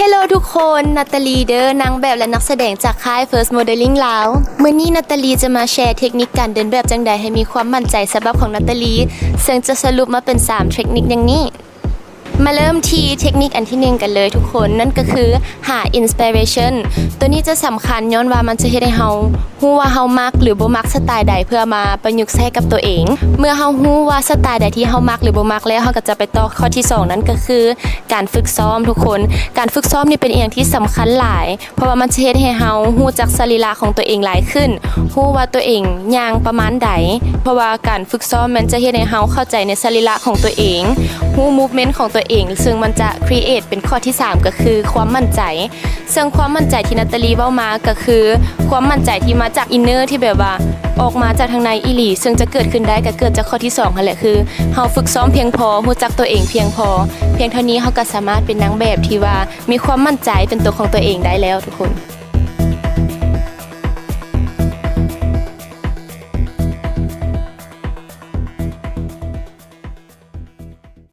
Hello ທຸກຄົນ, ນາຕາລີເດີ, ນາງແບບ ແລະ ນັກສະແດງຈາກຄ້າຍ First Modeling ລາວ. ມື້ນີ້ນາຕາລີຈະມາແຊເທັກນິກການເດີນແບບຈັ່ງໃດໃຫ້ມີຄວາມໝັ້ນໃຈສະບັບຂອງນາຕາລີ, ເຊິ່ງຈະສະຫຼຸບມາເປັນສາມເທັກນິກດັ່ງນີ້. ມາເລີ່ມທີ່ເທັກນິກອັນທີໜຶ່ງກັນເລີຍທຸກຄົນ, ນັ້ນກໍຄືຫາ inspiration. ໂຕນີ້ຈະສຳຄັນຍ້ອນວ່າມັນຈະເຮັດໃຫ້ເຮົາຮູ້ວ່າເຮົາມັກ ຫຼື ບໍ່ມັກສະໄຕໃດ ເພື່ອມາປະຍຸກໃຊ້ກັບຕົວເອງ. ເມື່ອເຮົາຮູ້ວ່າສະໄຕໃດທີ່ເຮົາມັກ ຫຼື ບໍ່ມັກແລ້ວ, ເຮົາກໍຈະໄປຕໍ່ຂໍ້ທີສອງ, ນັ້ນກໍຄື ການຝຶກຊ້ອມທຸກຄົນ. ການຝຶກຊ້ອມນີ້ເປັນອີ່ຫຍັງທີ່ສຳຄັນຫຼາຍ, ເພາະວ່າມັນຈະເຮັດໃຫ້ເຮົາຮູ້ຈັກສະລີລະຂອງຕົວເອງຫຼາຍຂຶ້ນ, ຮູ້ວ່າຕົວເອງຍ່າງປະມານໃດ, ເພາະວ່າການຝຶກຊ້ອມມັນຈະເຮັດໃຫ້ເຮົາເຂົ້າໃຈໃນສະລີລະຂອງຕົວເອງ, ຮູ້ movement ຂອງຕົວເອງ, ເຊິ່ງມັນຈະ create ເປັນຂໍ້ທີສາມ ກໍຄືຄວາມໝັ້ນໃຈ. ເຊິ່ງຄວາມໝັ້ນໃຈທີ່ນາຕາລີເວົ້າມາກໍຄືຄວາມໝັ້ນໃຈທີ່ມາຈາກ inner ທີ່ແບບວ່າອອກມາຈາກທາງໃນອີ່ຫຼີ, ເຊິ່ງຈະເກີດຂຶ້ນໄດ້ກໍເກີດຈາກຂໍ້ທີສອງຫັ້ນແຫຼະ, ຄືເຮົາຝຶກຊ້ອມພຽງພໍ, ຮູ້ຈັກຕົວເອງພຽງພໍ, ພຽງເທົ່ານີ້ເຮົາກໍສາມາດເປັນນາງແບບທີ່ວ່າມີຄວາມໝັ້ນໃຈເປັນຕົວຂອງຕົວເອງໄດ້ແລ້ວທຸກຄົນ.